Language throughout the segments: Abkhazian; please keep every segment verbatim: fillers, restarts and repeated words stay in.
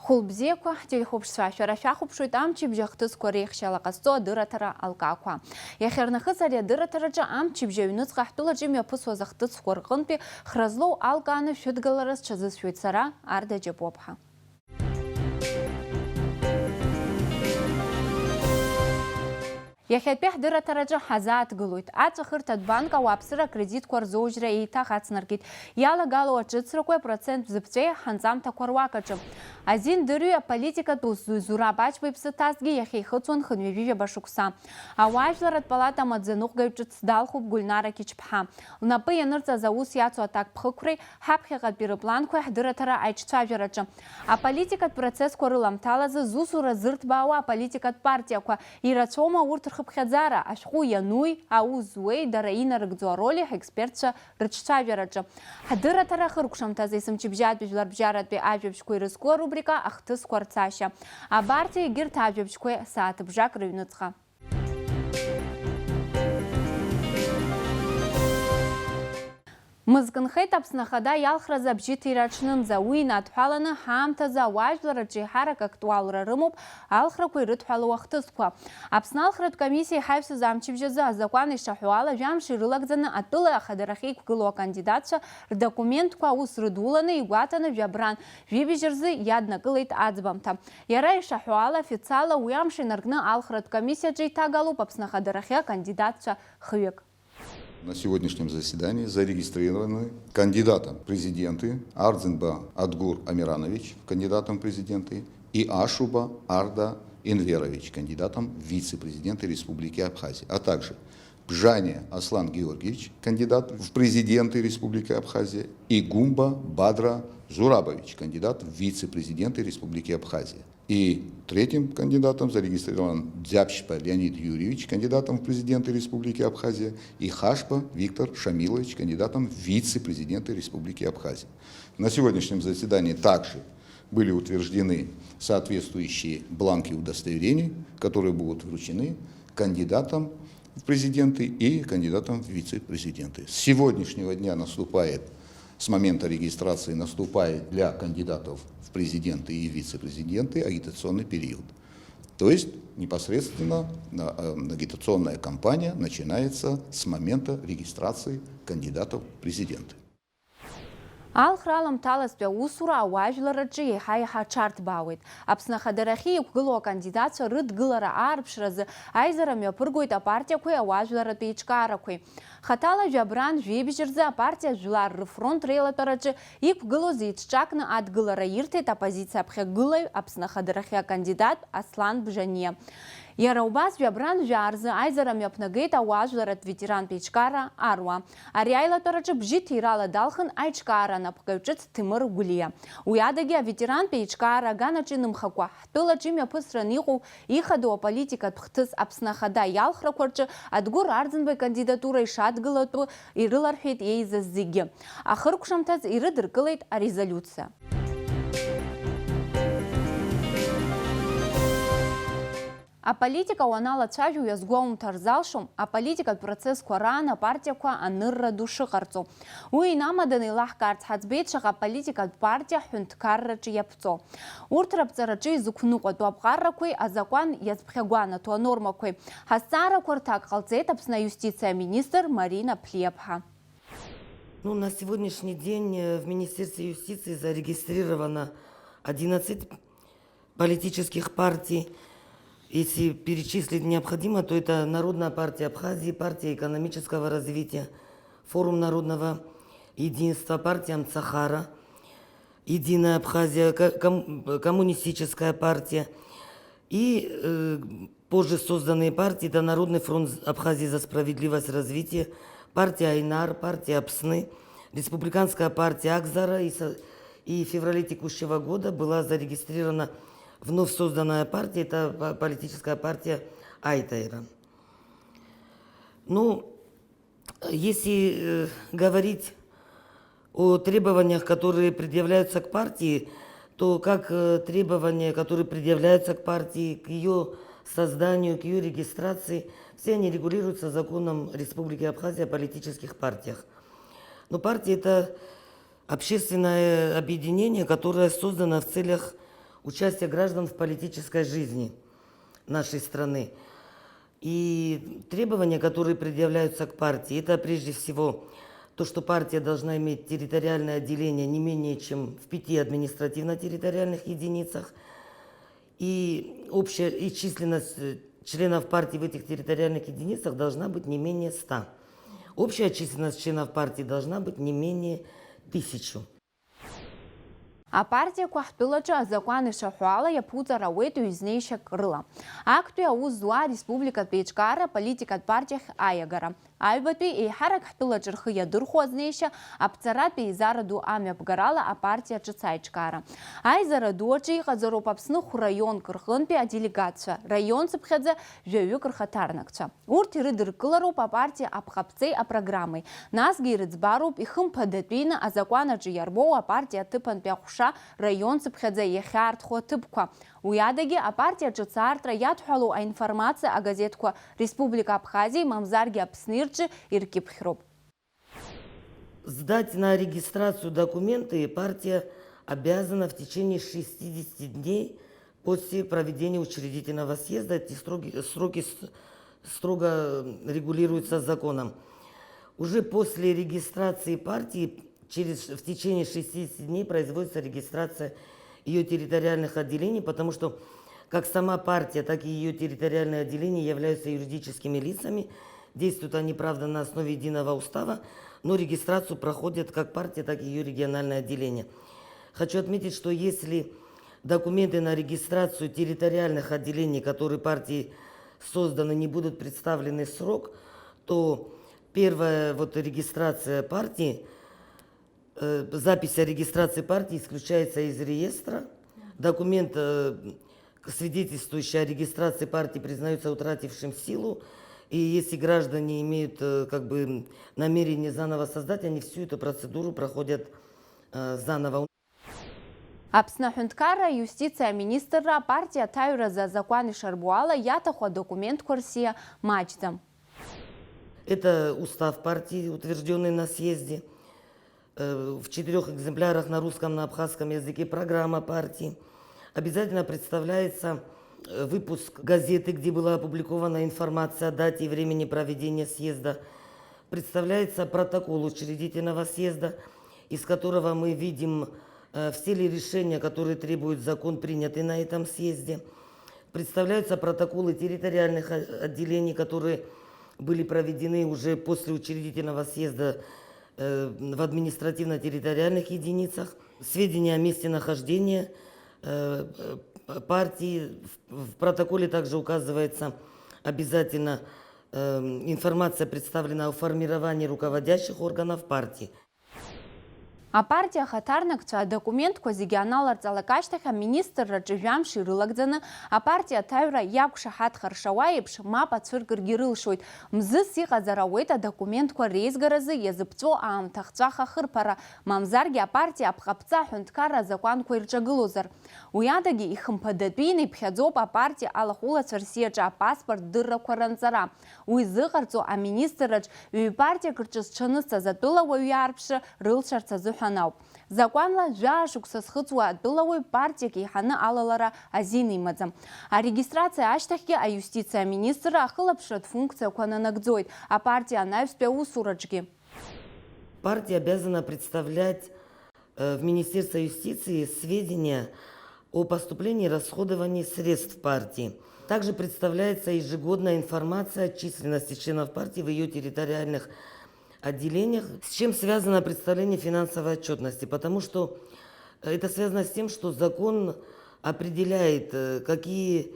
Хәылбзиақәа, ҳтелехәаԥшцәа, шәара шәахәаԥшуеит амчыбжь ахҭысқәа реихшьала ҟазҵо адырраҭара алкаақәа. Иахьарнахыс ари адырраҭараҿы амчыбжь аҩныҵҟа ҳтәылаҿы имҩаԥысуаз ахҭысқәа рҟынтәи хра злоу алкааны шәыдгылара сҽазысшәоит сара, Арда Џьапуаԥҳа. Иахьатәи ҳдырраҭараҿы ҳазааҭгылоит. Аҵәахырҭатә банк ауааԥсыра акредитқәа рзоужьра еиҭах ацнаркит. Иалагало аҿыцрақәеи апроцент бзыԥҵәеи ҳанҵамҭақәа руак аҿы. Азин дырҩы аполитикатә усзуҩ Зураб Аџьба иԥсы ҭазҭгьы иахьа ихыҵуан хынҩажәижәаба шықәса. Ауаажәларратә палата амаӡаныҟәгаҩ ҿыц далхуп Гәыльнара Қьычԥҳа. Лнапы ианырҵаз аус иацу аҭакԥхықәреи ҳаԥхьаҟатәи рыпланқәеи ҳдырраҭара аиҿцәажәараҿы. Аполитикатә процессқәа рыламҭалазы зусура зырҭбаауа аполитикатә партиақәа ирацәоума урҭ рхыԥхьаӡара, ашәҟәы иануи, аус зуеи, дара инарыгӡо ароль ҳекспертцәа рыҿцәажәараҿы. Ҳдырраҭара ахыркәшамҭазы есымчыбжьатәи жәларбжьаратәи ажәабжьқәа ирызку арубрика ахҭысқәа рцашьа. Абарҭи егьырҭ ажәабжьқәеи сааҭыбжак рыҩныҵҟа. Мызкы нхеит Аԥсны Ахада иалхразы абжьыҭира аҽнынӡа. Уи инадҳәаланы, ҳаамҭазы ауаажәлар аҿы еиҳарак актуалра рымоуп алхрақәа ирыдҳәалоу ахҭысқәа. Аԥсны алхратә комиссиа иҳаҩсыз амчыбжь азы азакәан ишаҳәо ала, жәамш ирылагӡаны атәыла ахадарахьы иқәгылоу акандидатцәа рдокументқәа аус рыдуланы, игәаҭаны, жәабран жәибжь рзы иаднакылеит аӡбамҭа. Иара ишаҳәо ала, официалла уи амш инаркны алхратә комиссиаҿы иҭагалоуп Аԥсны Ахадарахьы акандидатцәа хҩык. На сегодняшнем заседании зарегистрированы кандидатом в президенты Ардзинба Адгур Амиранович, кандидатом в президенты, и Ашуба Арда Энверович, кандидатом в вице-президенты Республики Абхазия, а также Бжания Аслан Георгиевич, кандидат в президенты Республики Абхазия, и Гумба Бадра Зурабович, кандидат в вице-президенты Республики Абхазия. И третьим кандидатом зарегистрирован Дзябшпа Леонид Юрьевич, кандидатом в президенты Республики Абхазия, и Хашпа Виктор Шамилович, кандидатом в вице-президенты Республики Абхазия. На сегодняшнем заседании также были утверждены соответствующие бланки удостоверений, которые будут вручены кандидатам в президенты и кандидатам в вице-президенты. С сегодняшнего дня наступает, с момента регистрации наступает для кандидатов в президенты и вице-президенты агитационный период. То есть непосредственно, э, агитационная кампания начинается с момента регистрации кандидатов в президенты. Алхра аламҭалазтәи аусура ауаажәларраҿы еиҳа-еиҳа аҽарҭбаауеит. Аԥсны Ахадарахьы иқәгылоу акандидатцәа рыдгылара аарԥшразы аизара мҩаԥыргоит апартиақәеи ауаажәларратә еиҿкаарақәеи. Хаҭала жәабран жәибжь рзы апартиа Жәлар рыфронт реилатәараҿы иқәгылоз еиҿҿакны адгылара ирҭеит оппозициа аԥхьагылаҩ, Аԥсны Ахадарахьы акандидат Аслан Бжаниа. Иара убас жәабран жәаа рзы аизара мҩаԥнагеит ауаажәларратә ветерантә еиҿкаара аруаа. Ари аилатәараҿы бжьы ҭирала далхын аиҿкаара анапхгаҩ ҿыц Ҭемыр Гәлиа. Уи адагьы аветерантә еиҿкаара аганаҿ инымхакәа, ҳтәылаҿ имҩаԥысран иҟоу ихадоу аполитикатә хҭыс Аԥсны Ахада иалхрақәа рҿы Адгәыр Арӡынба икандидатура ишадгылатәу ирыларҳәеит еизаз зегьы. Ахыркәшамҭаз ирыдыркылеит арезолиуциа. Аполитика уаналацәажәо иазгәоумҭар залшом аполитикатә процессқәа раан апартиақәа анырра ду шыҟарҵо. Уи инамаданы еилаҳкаарц ҳаӡбеит шаҟа политикатә партиа ҳҳәынҭқарраҿы иаԥҵо. Урҭ раԥҵараҿы изықәныҟәатәу аԥҟарақәеи азакәан иазԥхьагәанаҭо анормақәеи ҳазҵаарақәа рҭак ҟалҵеит Аԥсны аиустициа аминистр Марина Ԥлиаԥҳа. Ну, на сегодняшний день, э, в Министерстве юстиции зарегистрировано одиннадцать политических партий. Если перечислить необходимо, то это Народная партия Абхазии, Партия экономического развития, Форум народного единства, Партия Мцахара, Единая Абхазия, ко-, ком-, Коммунистическая партия и, э, позже созданные партии, это Народный фронт Абхазии за справедливость и развитие, партия Айнар, партия Апсны, Республиканская партия Акзара и со-, и в феврале текущего года была зарегистрирована вновь созданная партия, это по-, политическая партия Айтайра. Ну, если, э, говорить о требованиях, которые предъявляются к партии, то как, э, требования, которые предъявляются к партии, к её созданию, к её регистрации, все они регулируются законом Республики Абхазия о политических партиях. Но партия — это общественное объединение, которое создано в целях Участие граждан в политической жизни нашей страны. И требования, которые предъявляются к партии, это прежде всего то, что партия должна иметь территориальное отделение не менее чем в пяти административно-территориальных единицах, и общая и численность э, членов партии в этих территориальных единицах должна быть не менее ста. Общая численность членов партии должна быть не менее тысячи. Апартиақәа ҳтәылаҿы азакәан ишаҳәо ала иаԥуҵар ауеит ҩ-знеишьак рыла. Актәи аус зуа ареспубликатә еиҿкаара аполитикатә партиахь аиагара. Аҩбатәи еиҳарак ҳтәылаҿы рхы иадырхәо азнеишьа аԥҵаратә еизара ду амҩаԥгарала апартиа ҿыц аиҿкаара. Аизара ду аҿы иҟаҵароуп Аԥсны хәраионк рҟынтәи аделегатцәа, раион цыԥхьаӡа жәаҩык рхаҭарнакцәа. Урҭ ирыдыркылароуп апартиа аԥҟаԥҵеи апрограммеи, насгьы ирыӡбароуп ихымԥадатәины азакәан аҿы иарбоу апартиа аҭыԥантәи аҟәша раион цыԥхьаӡа иахьаартхо аҭыԥқәа. Уи адагьы апартиа ҿыц аартра иадҳәалоу аинформациа агазеҭқәа Республика Абхазиеи мамзаргьы Аԥсни рҿы иркьыԥхьроуп. Сдать на регистрацию документы партия обязана в течение шестидесяти дней после проведения учредительного съезда. Эти сроки, сроки с- строго регулируются законом. Уже после регистрации партии через, в течение шестидесяти дней производится регистрация ее территориальных отделений, потому что как сама партия, так и ее территориальные отделения являются юридическими лицами. Действуют они, правда, на основе единого устава, но регистрацию проходят как партия, так и ее региональное отделение. Хочу отметить, что если документы на регистрацию территориальных отделений, которые партии созданы, не будут представлены в срок, то первая вот регистрация партии, э, запись о регистрации партии исключается из реестра. Документ, э, свидетельствующий о регистрации партии, признается утратившим силу. И если граждане имеют э, как бы намерение заново создать, они всю эту процедуру проходят э, заново. Аԥсны аҳәынҭқарра аиустициа аминистрра апартиа аҭаҩразы азакәан ишарбо ала иаҭаху адокументқәа рсиа маҷӡам. Это устав партии, утвержденный на съезде, э, в четырех экземплярах на русском, на абхазском языке, программа партии. Обязательно представляется э, выпуск газеты, где была опубликована информация о дате и времени проведения съезда. Представляется протокол учредительного съезда, из которого мы видим э, все ли решения, которые требует закон, приняты на этом съезде. Представляются протоколы территориальных о- отделений, которые были проведены уже после учредительного съезда э, в административно-территориальных единицах. Сведения о месте нахождения э, э, партии. В, в протоколе также указывается обязательно э, информация представлена о формировании руководящих органов партии. Апартиа ахаҭарнакцәа адокументқәа зегьы аналарҵалак ашьҭахь аминистрра ҿыжәамш ирылагӡаны апартиа аҭаҩра иақәшаҳаҭхар шауа еиԥш мап ацәыркыргьы рылшоит. Мзызс иҟазар ауеит адокументқәа реизгаразы иазыԥҵәо аамҭа хҵәаха ахырԥара, мамзаргьы апартиа аԥҟаԥҵа аҳәынҭқарра азакәанқәа ирҿагылозар. Уи адагьы ихымԥадатәины иԥхьаӡоуп апартиа алахәылацәа рсиаҿы апаспорт дыррақәа ранҵара. Уи зыҟарҵо аминистрраҿ ҩ-партиак рҿы зҽанызҵаз атәылауаҩ иаарԥшра рылшарц азыҳәан ауп. Закәанла, жәаа шықәса зхыҵуа атәылауаҩ партиак еиҳаны алалара азин имаӡам. Арегистрациа ашьҭахьгьы аиустициа аминистрра ахылаԥшратә функциақәа нанагӡоит апартиа анаҩстәи аусураҿгьы. Партия обязана представлять э, в Министерство юстиции сведения о поступлении и расходовании средств партии. Также представляется ежегодная информация о численности членов партии в ее территориальных отделениях, с чем связано представление финансовой отчетности, потому что это связано с тем, что закон определяет, э, какие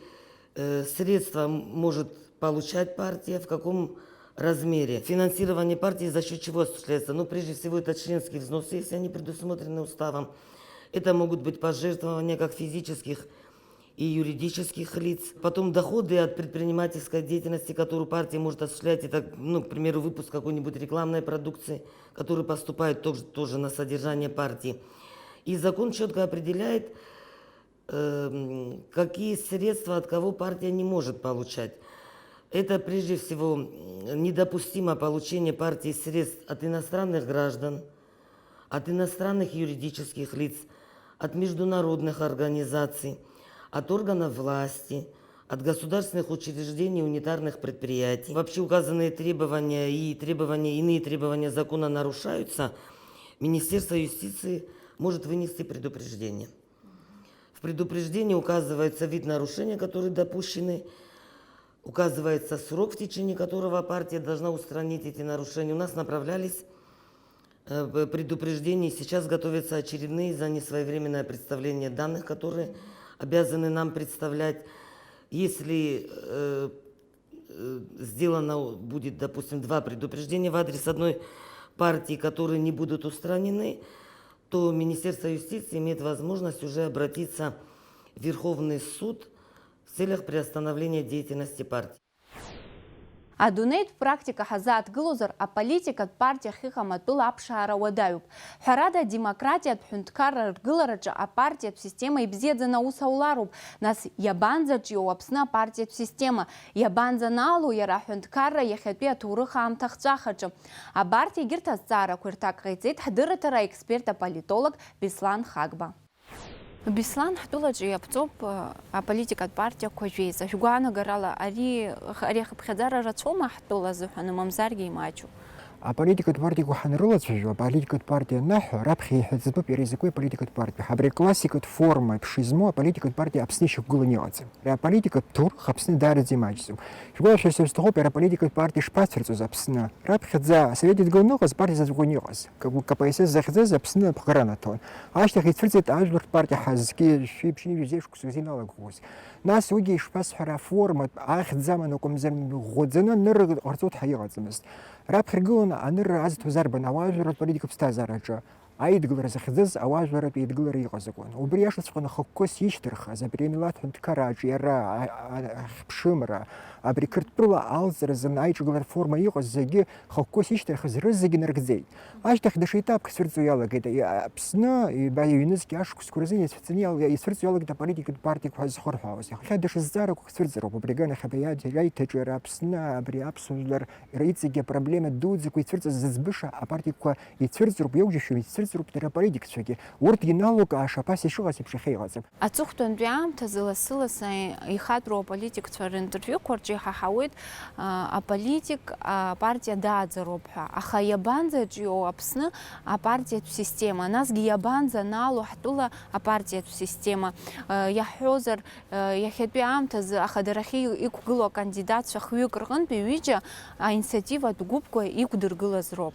э, средства может получать партия, в каком размере. Финансирование партии за счет чего осуществляется? Ну, прежде всего, это членские взносы, если они предусмотрены уставом. Это могут быть пожертвования как физических и юридических лиц. Потом доходы от предпринимательской деятельности, которую партия может осуществлять, это, ну, к примеру, выпуск какой-нибудь рекламной продукции, который поступает тоже, тоже на содержание партии. И закон четко определяет, эм, какие средства от кого партия не может получать. Это, прежде всего, м, недопустимо получение партии средств от иностранных граждан, от иностранных юридических лиц, от международных организаций, от органов власти, от государственных учреждений и унитарных предприятий. Вообще указанные требования и требования, иные требования закона нарушаются, Министерство юстиции может вынести предупреждение. В предупреждении указывается вид нарушения, которые допущены, указывается срок, в течение которого партия должна устранить эти нарушения. У нас направлялись э, предупреждений. Сейчас готовятся очередные за несвоевременное представление данных, которые обязаны нам представлять. Если э, э, сделано будет, допустим, два предупреждения в адрес одной партии, которые не будут устранены, то Министерство юстиции имеет возможность уже обратиться в Верховный суд в целях приостановления деятельности партии. Адунеитә практика ҳазааҭгылозар, аполитикатә партиа ахьыҟам атәыла аԥшаара уадаҩуп. Ҳәарада, адемократиатә ҳәынҭқарра ргылараҿы апартиатә система ибзиаӡаны аус аулароуп. Нас, иабанӡаҿиоу Аԥсны апартиатә система? Иабанӡанаало иара аҳәынҭқарра иахьатәи аҭоурых аамҭа ахҵәахаҿы? Абарҭ егьырҭ азҵаарақәа рҭак ҟаиҵеит ҳдырраҭара аексперт аполитолог Беслан Хагба. Беслан, ҳтәылаҿы иаԥҵоуп, э, аполитикатә партиақәа жәеиза. Шәгәаанагарала, ари, ари ахыԥхьаӡара рацәоума ҳтәыла азыҳәан, мамзаргьы имаҷу? Аполитикатә партиақәа ҳанрылацәажәо, аполитикатә партиа анаҳәо, раԥхьа иҳәатәӡатәуп иара изакәи аполитикатә партиа. Абри аклассикатә форма еиԥш измоу аполитикатә партиа Аԥсны ишьақәгыланы иҟаӡам. Ари аполитикатә ҭоурых Аԥсны даараӡа имаҷӡам. Шәгәалашәар, сара сҭахуп иара аполитикатә партиа ишԥацәырҵуаз Аԥсны. Раԥхьаӡа асовет идгыланы ыҟаз партиа заҵәык акәын иҟаз. К П С С захьӡыз Аԥсны аԥҟара анаҭон. Ашьҭахь ицәырҵит ажәлартә партиа ҳазқьи жәшәи ԥшьынҩажәи зеижә шықәса рзы иналагоз. Нас уигьы ишԥасҳәара, аформатә ахьӡ аман акәымзар, ӷәӷәаӡаны анырра ҟарҵоит ҳәа иҟаӡамызт. Раԥхьа иргыланы анырра азҭоз арбан? Ауаажәларратә политикатә ԥсҭазаараҿы аидгылара захьӡыз ауаажәларратә еидгылара иҟаз акәын. Убри иашаҵәҟьаны хықәкыс ишьҭырхыз, абри амилаҭ ҳәынҭқарра аҿиара, а-, а-, ахьԥшымра, абри Қырҭтәыла алҵра азын аиҿагылара форма иҟаз зегьы хықәкыс ишьҭырхыз рызегьы нарыгӡеит. Ашьҭахь даҽа етапк цәырҵуа иалагеит. Аԥсны, иба-, ҩнызқь ашықәсқәа рзы ицәцаны иал-, ицәырҵуа иалагеит аполитикатә партиақәа зхырҳәаауаз. Иахьа даҽа зҵаарақәак цәырҵроуп. Убри аганахь абри аиҭ-, аиҭаҿиара Аԥсны, абри аԥсуа жәлар иҵегьы апроблема дуӡӡақәа ицәырҵыз зыӡбыша апартиақәа ицәырҵроуп, иоуџьашьо ицәырҵроуп дара аполитикцәагьы. Урҭгьы иналукааша аԥас ишыҟаз еиԥш иахьа иҟаӡам. Аҵыхәтәантәи аамҭазы лассы-лассы ихатәроу аполитикцәа ринтервиуқәа рҿы иҳаҳауеит, а, аполитик апартиа дааӡароуп ҳәа. Аха иабанӡаҿиоу Аԥсны апартиатә система? Насгьы иабанӡанаало ҳтәыла апартиатә система? А, иаҳҳәозар, а, иахьатәи аамҭазы ахадарахьы иқәгылоу акандидатцәа хҩык рҟынтәи ҩыџьа аинициативатә гәыԥқәа иқәдыргылаз роуп.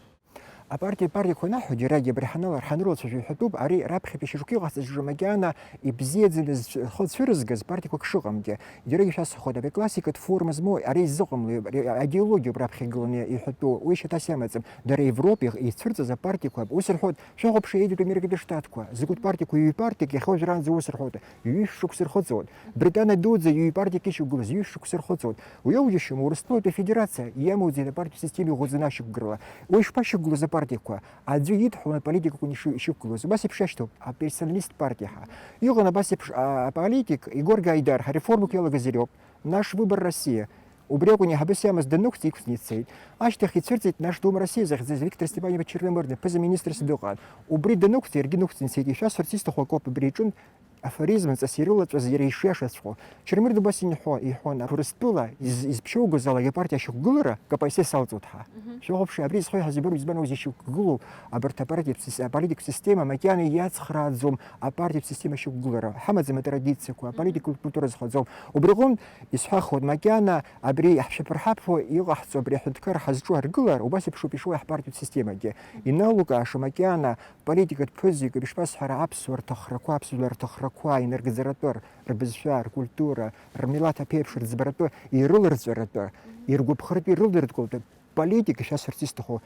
Апартиа, апартиақәа анаҳәо, џьарагьы абри ҳанала-, ҳанрылацәажәо иҳәатәуп, ари раԥхьатәи шьоукы иҟасҵаз макьана ибзиаӡаны зцәы-, зхы цәырызгаз партиақәак шыҟамгьы. Џьарагьы шәасҳәоит, абри аклассикатә форма змоу, ари изыҟамло, ари аидеологиоуп раԥхьа игыланы иҳәатәу, уи шьаҭас иамаӡам. Дара Европа иах-, ицәырҵыз апартиақәа, ус рҳәоит, шәахәаԥши, еидык Америкатәи Штатқәа, закәытә партиақәа, ҩ-партиак иахьа уажәраанӡа ус рҳәоит, ҩышә шықәса рхыҵуеит. Британиа дуӡӡа ҩ-партиак ишьақәгылаз, ҩышә шықәса рхыҵуеит. Уи аужьышьом, Урыстәылатәи Афедерациа иамоуӡеит апартиатә система иӷәӷәаӡаны ашьақәгылара. Уи шԥашьақәгылоз апартиақәа? Аӡәы идҳәалан аполитикақәа иши-, ишықәгылоз. Убас еиԥш иашьҭоуп аперсоналисттә партиа ҳәа. Иҟан абас еиԥш, а, аполитик Егор Гайдар, ҳареформақәа иалагаз иариоуп. Наш выбор Россия. Убри акәын иаҳабыс иамаз данықәҵ, иқәҵны ицеит. Ашьҭахь ицәырҵит Наш Дом России захьӡыз Виктор Степанович Черномырдин, ԥыза-министрс дыҟан. Убри данықәҵ, иаргьы нықәҵны ицеит. Ишәасҳәарц исҭаху акоуп, абри аҿынтә афоризм ҵас ирылаҵәаз иара ишиашаҵәҟьоу. Черномырдин убас иҳәо-, иҳәон, Урыстәыла из-, изԥшьоугоз ала апартиа ашьақәгылара К П С С алҵуеит ҳәа. Шәахәаԥши, абри зхы иҳазыбароу избан аус ишьақәгылоу абарҭ апартиатә сис-, аполитикатә система макьана иацхрааӡом апартиатә система ашьақәгылара. Ҳамаӡам атрадициақәа, аполитикатә культура зхаӡом. Убри аҟынтә исҳәахуеит, макьана абри иаҳшәаԥырҳаԥуа иҟаҳҵо абри аҳәынҭқарра ҳазҿу аргылар, убас еиԥш ауп ишоу ҳпартиатә системагьы. Иналукааша макьана политикатә ԥызаҩык, ишԥасҳәара, аԥсуаа рҭахрақәа, аԥсуаа рҭахрақәа инаргӡаратәы, рбызшәа, ркультура, рмилаҭ аԥеиԥш рыӡбаратәы, ирыларҵәаратәы, иргәаԥхартәы, ирылдыркылатәы политика шәасҳәарц исҭаху,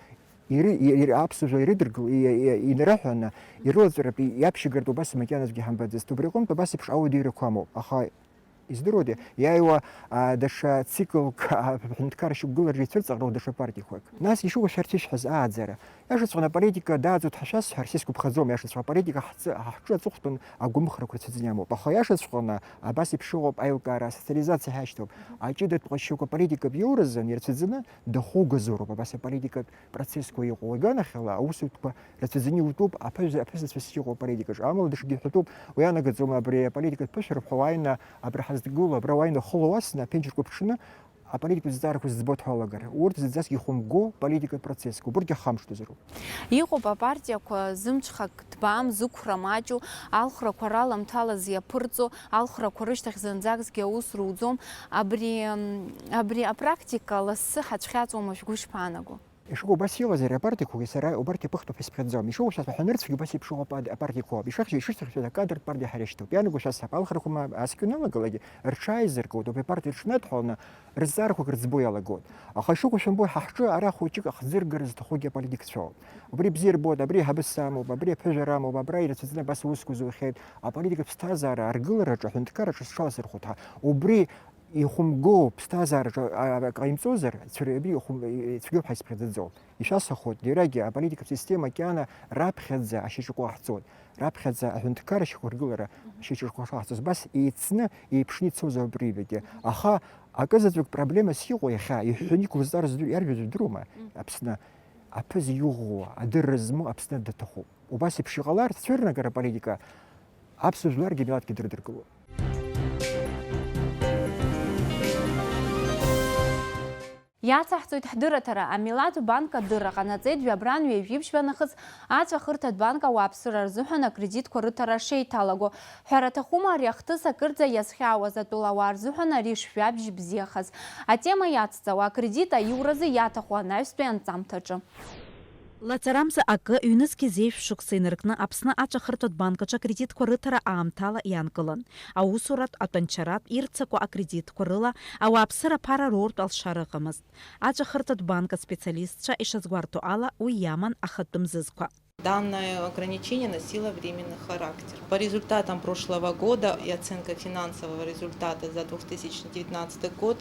ири-, ири-, аԥсуаа ирыдыркыл-, и-, и-, инарыҳәаны, ирылаҵәаратәы, иаԥшьгартә убас макьаназгьы ҳамбаӡацт. Убри аҟынтә абас еиԥш ауадаҩрақәа амоуп. Аха Издыруада, иааиуа, а, даҽа циклк, а, аҳәынҭқарра шьақәгылареи цәырҵаҟроу даҽа партиақәак? Нас ишыгәышәарц ишәҳәаз ааӡара. Иашаҵәҟьаны аполитика дааӡоит ҳәа шәасҳәар, са исгәаԥхаӡом, иашаҵәҟьа аполитика ҳҵы-, ҳҿы аҵыхәтәан агәымхарақәа рацәаӡаны иамоуп. Аха иашаҵәҟьаны абас еиԥш иҟоуп аилкаара, асоциализациа ҳашьҭоуп. Аҷыдатә ҟазшьақәа аполитикатә иоуразын ирацәаӡаны дахугазароуп абас аполитикатә процессқәа иҟоу. Аганахьала аусутәқәа рацәаӡаны иутәуп аԥҳәыс-, аԥҳәысацәас иҟоу аполитикаҿы. Амала даҽакгьы ҳәатәуп, уи анагаӡом абри аполитикатә ԥышәарақәа уааины абра ҳазҭгылоу, абра уааины хыла уасны аԥенџьырқәа ԥҽны аполитикатә зҵаарақәа зыӡбо ҳалагар. Урҭ зынӡаск ихәымго политикатә процессқәоуп, урҭгьы ахамшҭызароуп. Иҟоуп апартиақәа зымҽхак ҭбаам, зықәра маҷу, алхрақәа раламҭалаз иаԥырҵо, алхрақәа рышьҭахь зынӡакгьы аус руӡом. Абри, абри апрактика лассы ҳацәхьаҵуама шәгәы шԥаанаго? Ишыҟоу убас иҟазар, апартиақәагьы сара убарҭ иаԥыхтәуп ҳәа сыԥхьаӡом. Ишыҟоу шәасҳәап, ҳанырцәгьы убас еиԥш иҟоуп ад-, апартиақәа. Ишахьчо, ишысҭахьчоз акадр партиа ҳара ишьҭоуп. Иаанаго шәасҳәап, алхрақәа ма ааскьо иналагалакгьы, рҽааизыркуеит, убри апартиа рҽнадҳәаланы рызҵаарақәак рыӡбо иалагоит. Аха ишыҟоу шәымбои, ҳа ҳҿы ара хәыҷык ахӡыргара зҭахугьы аполитик цәоуп. Убри бзиа рбоит, абри иҳабыс амоуп, абри аԥыжәара амоуп, абра ирацәаӡаны абас аусқәа зухьеит. Аполитикатә ԥсҭазаара аргылараҿы, аҳәынҭқарраҿы сҽаласырхәуеит ҳәа. Убри ихәымгоу ԥсҭазаараҿы, а, а, ҟаимҵозар, цәыр-, абри ихәым-, и-, и-, цәгьоуп ҳәа исԥхьаӡаӡом. Ишәасҳәахоит, иарагьы аполитикатә система макьана раԥхьаӡа ашьаҿақәа ҳцоит. Раԥхьаӡа аҳәынҭқарра шьақәыргылара ашьаҿақәа ҳахьцоз, убас еицны, еиԥшны ицозар абри ҩбагьы. Аха акы заҵәык проблемас иҟоу иахьа, иҳәҳәаны иқәлызҵар зду-, иарбану здыруама? Аԥсны аԥыза иӷәӷәоу, адырра змоу Аԥсны даҭахуп. Убас еиԥш иҟалар, цәырнагара политика аԥсуа жәларгьы милаҭгьы дрыдыркылоит. Иацаҳҵоит ҳдырраҭара, амилаҭ банк адырра ҟанаҵеит жәабран ҩажәи ԥшьба нахыс аҵәахырҭатә банк ауааԥсыра рзыҳәан акредитқәа рыҭара шеиҭалаго. Ҳәара аҭахума, ари ахҭыс акырӡа иазхьаауаз атәылауаа рзыҳәан ари шжәабжь бзиахаз. Атема иацҵауа, акредит аиуразы иаҭаху анаҩстәи анҵамҭаҿы. Лаҵарамза акы, ҩнызқьи зеижә шықәса инаркны Аԥсны аҵәахырҭатә банк аҿы акредитқәа рыҭара аамҭала иаанкылан. Аусуратә, атәанчаратә, ирццакуа акредитқәа рыла ауааԥсыра аԥара роуртә алшара ыҟамызт. Аҵәахырҭатә банк аспециалистцәа ишазгәарҭо ала, уи иаман ахатәы мзызқәа. Данное ограничение носило временный характер. По результатам прошлого года и оценка финансового результата за две тысячи девятнадцатый год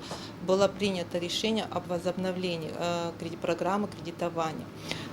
было принято решение об возобновлении, э, креди-, программы кредитования.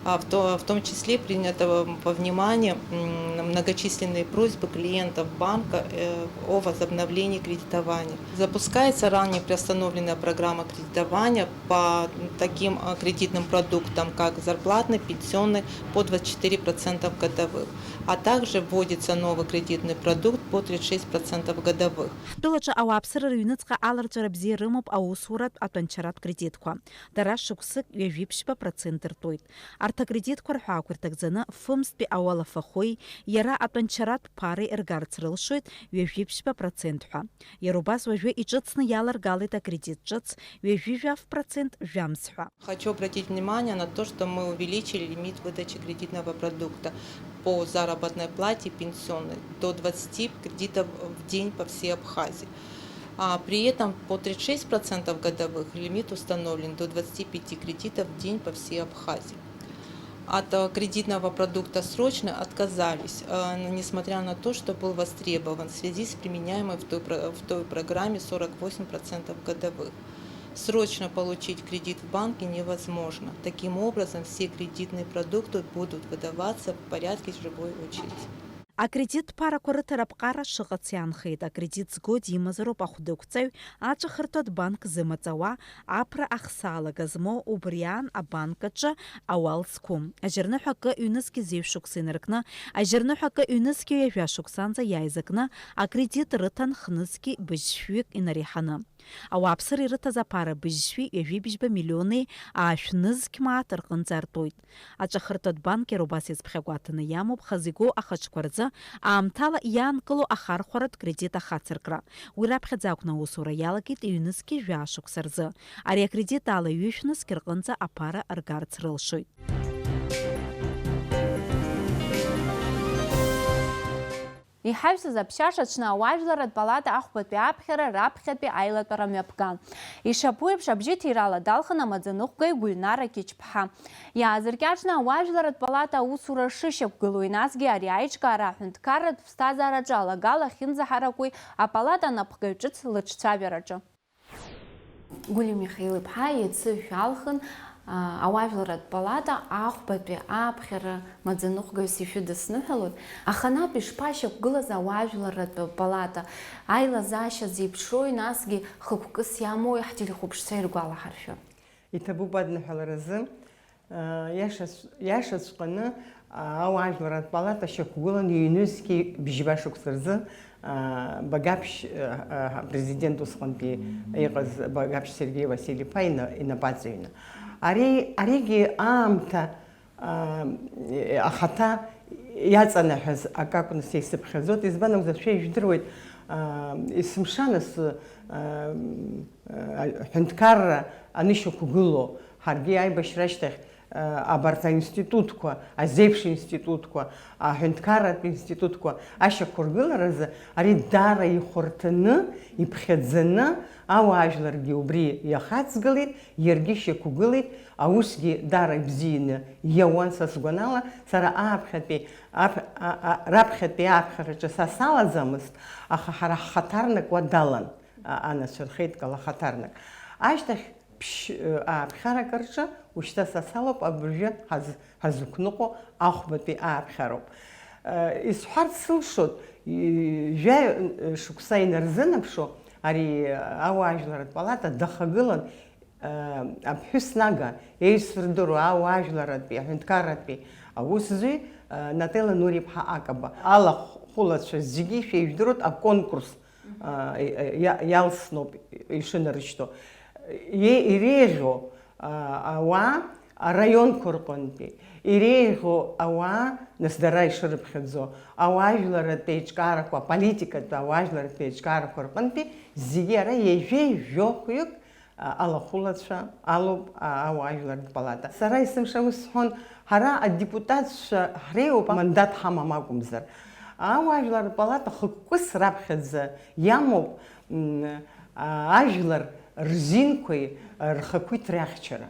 А в то-, в том числе принято во внимание, м, многочисленные просьбы клиентов банка, э, о возобновлении кредитования. Запускается ранее приостановленная программа кредитования по таким, э, кредитным продуктам, как зарплатный, пенсионный, по двадцать четыре процента годовых, а также вводится новый кредитный продукт по тридцать шесть процентов годовых. Ҳтәылаҿы ауааԥсыра рыҩныҵҟа аларҵәара бзиа рымоуп аусуратә, атәанчаратә кредитқәа. Дара шықәсык ҩажәи ԥшьба процент ртәоит. Арҭ акредитқәа рҳәаақәа ирҭагӡаны, фымзтәи ауалафахәеи иара атәанчаратә ԥареи ргарц рылшоит ҩажәи ԥшьба процент ҳәа. Иара убас уажәы иҿыцны иаларгалеит акредит ҿыц ҩажәи жәаф процент жәамз ҳәа. Хочу обратить внимание на то, что мы увеличили лимит выдачи кредитного продукта по заработной плате пенсионной до двадцати кредитов в день по всей Абхазии. А при этом по тридцать шесть процентов годовых лимит установлен до двадцати пяти кредитов в день по всей Абхазии. От, э, кредитного продукта срочно отказались, э, н-, несмотря на то, что был востребован в связи с применяемой в той про-, в той программе сорок восемь процентов годовых. Срочно получить кредит в банке невозможно. Таким образом, все кредитные продукты будут выдаваться в порядке живой очереди. Акредит ԥарақәа рыҭара аԥҟара шыҟац иаанхеит, акредит зго димазароуп ахәдықәҵаҩ, аҵәахырҭатә банк зымаҵ ауа, аԥра ахсаалага змоу, убри аан абанк аҿы ауал зқәу. Ажьырныҳәа акы ҩнызқьи зеижә шықәса инаркны, ажьырныҳәа акы ҩнызқьи ҩажәа шықәсанӡа иааизакны акредит рыҭан хнызқьи быжьшәҩык инареиҳаны. Ауааԥсыра ирыҭаз аԥара быжьшәи ҩажәи быжьба миллиони аашә нызқь мааҭ рҟынӡа артәоит. Аҵәахырҭатә банк иара убас иазԥхьагәаҭаны иамоуп хазы игоу ахаҿқәа рзы аамҭала иаанкылоу ахархәаратә кредит ахацыркра. Уи раԥхьаӡа акәны аусура иалагеит ҩнызқьи жәаа шықәса рзы. Ари акредит ала ҩышә нызқь рҟынӡа аԥара ргарц рылшоит. Иҳаҩсыз аԥшьаша аҽны ауаажәларратә палата ахәбатәи аԥхьара раԥхьатәи аилатәара мҩаԥган. Ишаԥу еиԥш, абжьы ҭирала далхын амаӡаныҟәгаҩ Гәыҩнара Кьычԥҳа. Иаазыркьаҿны ауаажәларратә палата аусура шышьақәгылоуи, насгьы ари аиҿкаара аҳәынҭқарратә ԥсҭазаараҿы алагала ахьынӡаҳаракуи апалата анапхгаҩ ҿыц лыҿцәажәараҿы. Гәлиа Михаил-иԥҳа, иацы шәалхын, а, ауаажәларратә палата ахәбатәи ааԥхьара маӡаныҟәгаҩыс ишәыдысныҳәалоит, аха наҟ ишԥашьақәгылаз ауаажәларратә палата, аилазаашьа зеиԥшрои, насгьы хықәкыс иамоуи ҳтелехәаԥшцәа иргәалаҳаршәап. Иҭабуп адныҳәаларазы. Иашац-, иашаҵәҟьаны, ауаажәларратә палата шьақәгылан ҩнызқьи бжьба шықәса рзы, Багаԥшь, апрезидент усҟантәи иҟаз Багаԥшь Сергеи Василь-иԥа ина-, инапы аҵаҩны. Ари, аригьы аамҭа, ахаҭа иаҵанаҳәаз акы акәны са исыԥхьаӡоит. Избан акәзар, шәа ижәдыруеит, есымша нас, ҳәынҭқарра анышьақәгылоу, ҳаргьы аибашьра ашьҭахь, абарҭ аинститутқәа, азеиԥш институтқәа, аҳәынҭқарратә институтқәа ашьақәыргыларазы ари даара ихәарҭаны, иԥхьаӡаны, ауаажәларгьы убри иахаҵгылеит, иаргьы шьақәгылеит, аусгьы даара ибзианы иауан, са сгәанала, сара ааԥхьатәи, аԥ-, а-, а-, раԥхьатәи ааԥхьараҿы са салаӡамызт, аха ҳара ҳхаҭарнак уа далан, а-, анацәа рхеидкыла хаҭарнак. Ашьҭахь ԥшь-, ы, ааԥхьарак рҿы, ушьҭа са салоуп, абыржәы ҳаз-, ҳазықәныҟәо ахәбатәи ааԥхьароуп. Ы, исҳәарц сылшоит, ҩажәа, ы, шықәса инарзынаԥшуа, ари, ы, ауаажәларратә палата дахагылан, ы, аԥҳәыс нага, еицырдыруа ауаажәларратәи, аҳәынҭқарратәи аусзуҩ, ы, Нателла Нури-иԥҳа Акаба. Алахәылацәа зегьы шәеижәдыруеит, аконкурс а, иа-, иа-, иалсноуп ишынарышьҭоу. Е-, иреиӷьу, а, ауаа араионқәа рҟынтәи, иреиӷьу ауаа, нас, дара ишырыԥхьаӡо, ауаажәларратә еиҿкаарақәа, аполитикатә ауаажәларратә еиҿкаарақәа рҟынтәи зегьы ара ҩажәеи жәохәҩык, а, алахәылацәа алоуп, а, ауаажәларратә палата. Сара есымша ус сҳәон, ҳара адепутатцәа ҳреиуоуп, амандат ҳамам акәымзар. Ауаажәларратә палата хықәкыс раԥхьаӡа иамоуп, м, а, ажәлар рзинқәеи рхақәиҭреи ахьчара.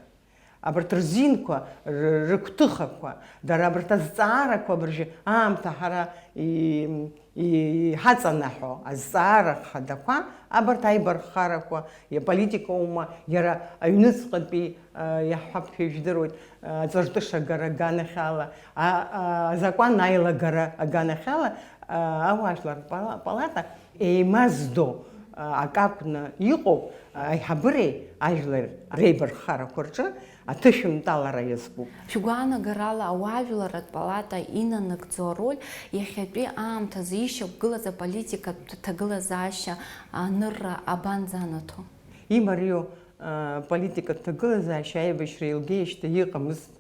Абарҭ рзинқәа, р-, рыгәҭыхақәа, дара абарҭ азҵаарақәа абыржәы аамҭа ҳара и-, и-, иҳаҵанаҳәо азҵаара хадақәа, абарҭ аибарххарақәа, иаполитикоума, иара аҩныҵҟатәи, а, иаҳҳәап, шәа ижәдыруеит, а, аҵарҭыша агара аганахьала, а, а, азакәан аилагара аганахьала, а, ауаажәлар пала-, палата еимаздо, а, акы акәны иҟоуп, аиҳабыреи ажәлари реибарххарақәа рҿы аҭышәынтәалара иазкуп. Шәгәаанагарала, ауаажәларратә палата инанагӡо ароль иахьатәи аамҭазы ишьақәгылаз аполитикатә ҭагылазаашьа анырра абанӡанаҭо? Имариоу, а, политикатә ҭагылазаашьа аибашьра еилгеижьҭеи иҟамызт.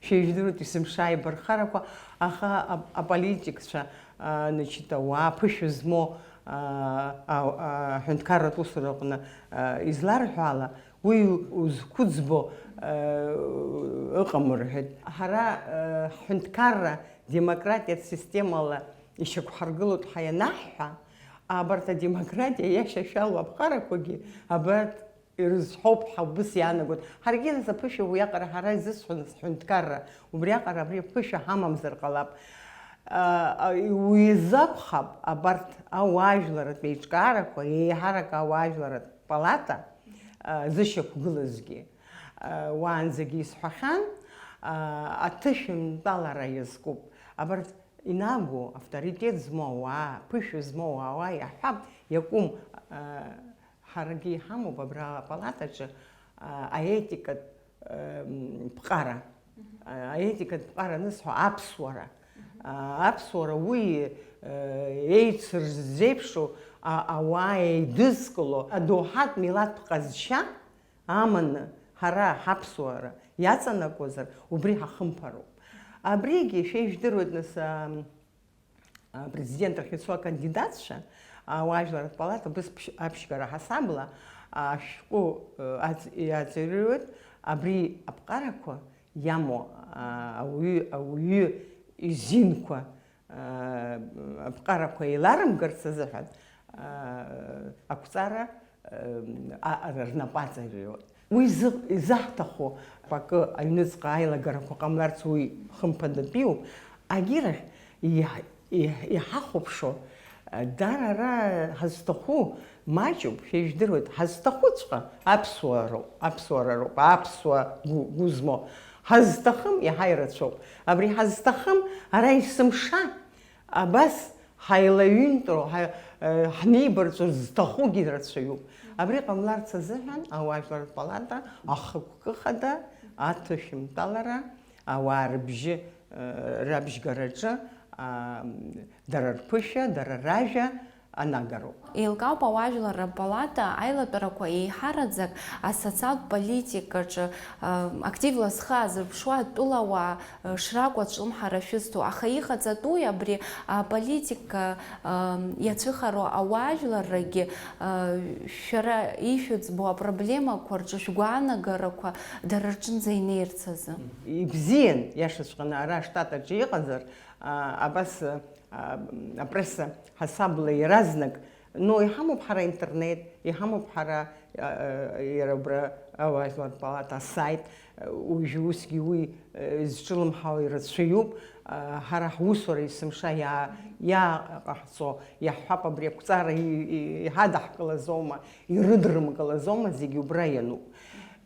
Шәа ижәдыруеит есымша аибархарақәа, аха ап-, аполитикцәа, а, значит, ауаа ԥышәа змоу, а, а, а, аҳәынҭқарратә усураҟны, а, изларҳәо ала, уи узқәыӡбо, а, ыҟам рҳәеит. Ҳара, а, ҳҳәынҭқарра демократиатә системала ишьақәҳаргылоит ҳәа ианаҳҳәа, абарҭ адемократиа иашьашәалоу аԥҟарақәагьы абарҭ ирызҳауп ҳәа убыс иаанагоит. Ҳаргьы нас аԥышәа уиаҟара ҳара изысҳәон, ҳҳәынҭқарра, убриаҟара абри аԥышәа ҳамамзар ҟалап. А, а, уи изы акәхап, абарҭ ауаажәларратә еиҿкаарақәа, еиҳарак ауаажәларратә палата, а, зышьақәгылазгьы. А, уаанӡагьы исҳәахьан, а, аҭышәынтәалара иазкуп. Абарҭ инагоу, авторитет змоу ауаа, ԥышәа змоу ауаа иаҳҳәап, иакәым, а, Ҳаргьы иҳамоуп абра апалатаҿы, а, аетикатә, м, ԥҟара. Мгм. А, аетикатә ԥҟара анысҳәо, аԥсуара. Мгм. А, аԥсуара уи, э, еицырзеиԥшу, а, ауаа еидызкыло, адоуҳатә милаҭтә ҟазшьа аманы, ҳара ҳаԥсуара иаҵанакуазар, убри ҳахымԥароуп. Абригьы шәа ижәдыруеит, нас, а, Апрезидент ахь ицо акандидатцәа, ауаажәларратә палата бызԥшь-, аԥшьгара ҳасабла, ашәҟәы, э, аҵ-, иаҵаирҩуеит, абри аԥҟарақәа иамоу, а, ауаҩы, ауаҩы изинқәа, аԥҟарақәа еиларымгарц азыҳәан ақәҵара рнапы аҵаҩуеит. Уи изы-, изаҳҭаху акы аҩныҵҟа аилагарақәа ҟамларц уи хымԥадатәиуп. Агьырахь иа-, иа-, иҳахәаԥшуа, дара ара ҳазҭаху маҷуп, шәа ижәдыруеит, ҳазҭахуҵәҟьа аԥсуаа роуп, аԥсуара роуп, аԥсуа гәы-, гәы змоу. Ҳазҭахым иаҳа ирацәоуп. Абри ҳазҭахым ара есымша абас ҳаилаҩынтроу, ҳа-, э, ҳнеибарҵәо зҭахугьы рацәаҩуп. Абри ҟамларц азыҳәан ауаажәларратә палата ахықәкы хада аҭышәынтәалара, ауаа рыбжьы, э, рабжьгараҿы, а, дара рԥышәа, дара ражәа анагароуп. Еилкаауп ауаажәларра палата аилатәарақәа еиҳараӡак асоциалтә политикаҿы, а, активла зхы азырԥшуа атәылауаа, а, шракәу ацәлымҳара шәызҭо, аха иҟаҵатәуи абри аполитика, а, иацәыхароу ауаажәларрагьы, а, шәара ишәыӡбо апроблемақәа рҿы шәгәаанагарақәа дара рҿынӡа инеирц азы? Ибзиан, иашаҵәҟьаны, ара аштат аҿы иҟазар, а, абас, а, апресса ҳасабла иаразнак, ну, иҳамоуп ҳара интернет, иҳамоуп ҳара, а, а, иара убра ауаажәлар палата асайт, а, уажәы усгьы уи, а, зҿылымҳау ирацәаҩуп, а, ҳара ҳусура есымша иа-, иааҟаҳҵо, иаҳҳәап, абри ақәҵара и-, и-, иҳадаҳкылазоума, ирыдрымкылазоума, зегьы убра иануп.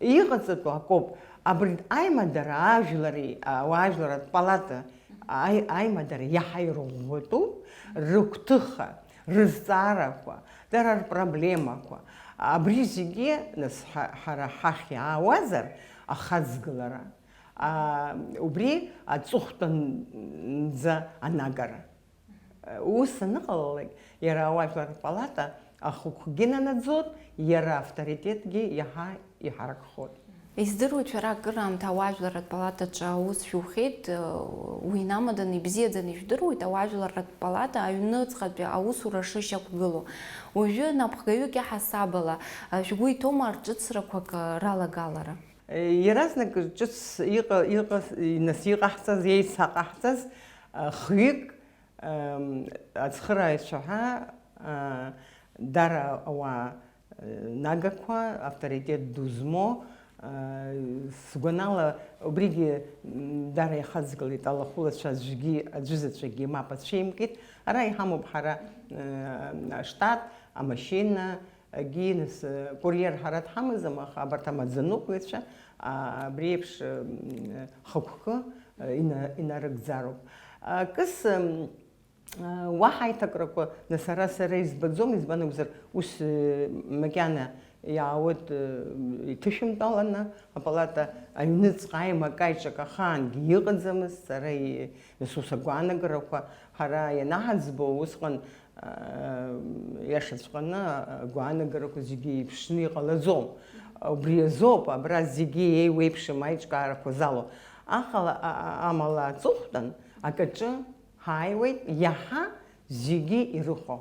Иҟаҵатәу акоуп, абри аимадара ажәлари, а, ауаажәларратә палата аи-, аимадара иаҳа ирӷәӷәатәуп, рыгәҭыха, рызҵаарақәа, дара рпроблемақәа, абри зегьы, нас, ҳа-, ҳара ҳахь иаауазар, ахаҵгылара, а, убри аҵыхәтәанӡа анагара. Ус аныҟалалак, иара ауаажәларратә палата ахықәкгьы нанаӡоит, иара авторитетгьы иаҳа иҳаракхоит. Издыруеит, шәара акыраамҭа ауаажәларратә палатаҿы аус шәухьеит, уи инамаданы ибзиаӡаны ижәдыруеит, ауаажәларратә палата аҩныҵҟатәи аусура шышьақәгылоу. Уажәы напхгаҩык иаҳасабала, шәгәы иҭоума ҿыцрақәак ралагалара? Иаразнак ҿыц иҟа-, иҟа-, нас иҟаҳҵаз, еицаҟаҳҵаз, хҩык Ам, ацхырааҩцәа ҳәа, а, дара ауаа, э, нагақәа, авторитет ду змоу, а, сгәанала, убригьы, м, дара ихаҵгылеит, алахәылацәа аӡәгьы, аӡәызаҵәыкгьы мап ацәеимкит. Ара иҳамоуп ҳара, э, аштат, амашьына, агьи, нас, э, курьер ҳара дҳамаӡам, аха абарҭ амаӡаныҟәгаҩцәа, а, абри еиԥш, м, хықәкы, э, ина-, инарыгӡароуп. Акыс, м, Уаҳа аиҭакрақәа, нас, ара сара избаӡом, избан акәзар, ус, э, макьана иаауеит, э, иҭышәынтәаланы апалата аҩныҵҟа аимак-аиҿак ахаангьы иҟаӡамызт, сара и-, нас ус агәаанагарақәа ҳара ианаҳаӡбо, усҟан, э, иашаҵәҟьаны агәаанагарақәа зегьы еиԥшны иҟалаӡом. Убри азоуп абра зегьы еиуеиԥшым аиҿкаарақәа залоу. Ахала, а-, а-, амала аҵыхәтәан акаҿы Ҳааиуеит иаҳа зегьы ирыхәо.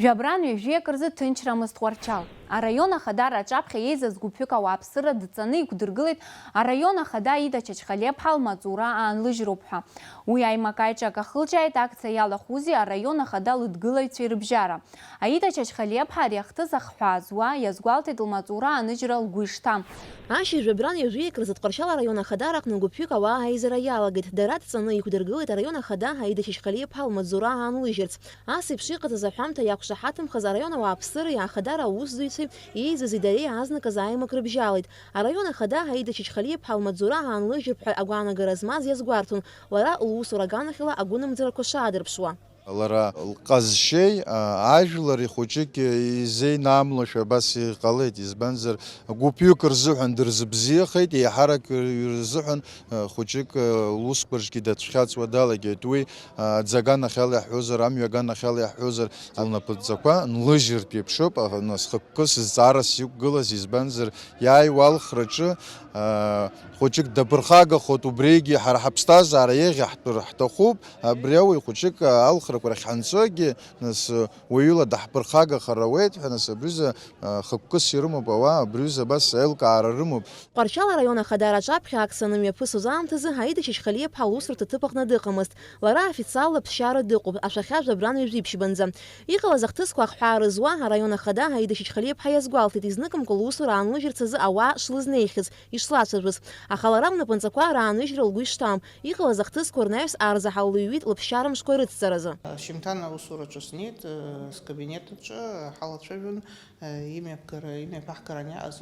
Жәабран ҩажәи акы рзы ҭынчрамызт Тҟәарчал. Араион ахадара аҿаԥхьа еизаз гәыԥҩык ауааԥсыра дҵаны иқәдыргылеит араион ахада Аида Чачхалиаԥҳа лмаҵура аанлыжьроуп ҳәа. Уи аимак-аиҿак ахылҿиааит акциа иалахәузеи араион ахада лыдгылаҩцәеи рыбжьара. Аида Чачхалиаԥҳа ари ахҭыс ахҳәаа зуа иазгәалҭеит лмаҵура ааныжьра лгәы ишҭам. Ашьыжь жәабран ҩажәи акы рзы Тҟәарчал араион ахадара аҟны гәыԥҩык ауаа аизара иалагеит. Дара дҵаны иқәдыргылеит араион ахада Аида Чачхалиаԥҳа лмаҵура аанлыжьырц. Ас еиԥш иҟаз азы аҳәамҭа иақәшаҳаҭымхаз араион ауааԥсыреи ахадара аусзуҩцәеи еизази дареи азныказ аимак рыбжьалеит. Араион ахада Аида Чачхалиаԥҳа лмаҵура аанлыжьыртә ҳәа агәаанагара змаз иазгәарҭон, лара лусура аганахьала агәынамӡарақәа шаадырԥшуа. Лара лҟазшьеи, а, ажәлари хәыҷык изеинамлошәа абас иҟалеит, избанзар, гәыԥҩык рзыҳәан дырзыбзиахеит, еиҳарак рзыҳәан, а, хәыҷык, а, лусқәа рҿгьы дацәхьаҵуа далагеит. Уи, а, аӡы аганахьала иаҳҳәозар, амҩа аганахьала иаҳҳәозар, лнапыҵақәа нлыжьыртә еиԥшуп, а, нас хықәкыс зҵаарас иқәгылаз, избанзар, иааиуа алхраҿы, а, хәыҷык даԥырхагахоит, убригьы ҳара ҳаԥсҭазаара еиӷьаҳтәыр ҳҭахуп, абри ауаҩ хәыҷык алхра Рахь ҳанцогьы, нас, уаҩыла даҳԥырхагахар ауеит ҳәа, нас, абри аҩыза, а, хықәкыс ирымоуп ауаа, абри аҩыза абас аилкаара рымоуп. Тҟәарчал араион ахадара аҿаԥхьа Аксаны мҩаԥысуаз аамҭазы Аида Чачхалиаԥҳа лусурҭа ҭыԥ аҟны дыҟамызт. Лара официалла ԥсшьара дыҟоуп, ашәахьа жәабран ҩажәи ԥшьбанӡа. Иҟалаз ахҭысқәа ахҳәаа рызуа араион ахада Аида Чачхалиаԥҳа иазгәалҭеит, изныкымкәа лусура аанлыжьырц азы ауаа шлызнеихьаз, ишлацәажәоз. Аха лара лнапынҵақәа рааныжьра лгәы ишҭам. Иҟалаз ахҭысқәа рнаҩс арзаҳал лыҩҩит лыԥсшьара мшқәа рыцҵаразы. Шьымҭан аусураҿы снеит, э, скабинет аҿы ҳалацәажәон, э, имҩаԥгара, имҩаԥаҳгаран иааз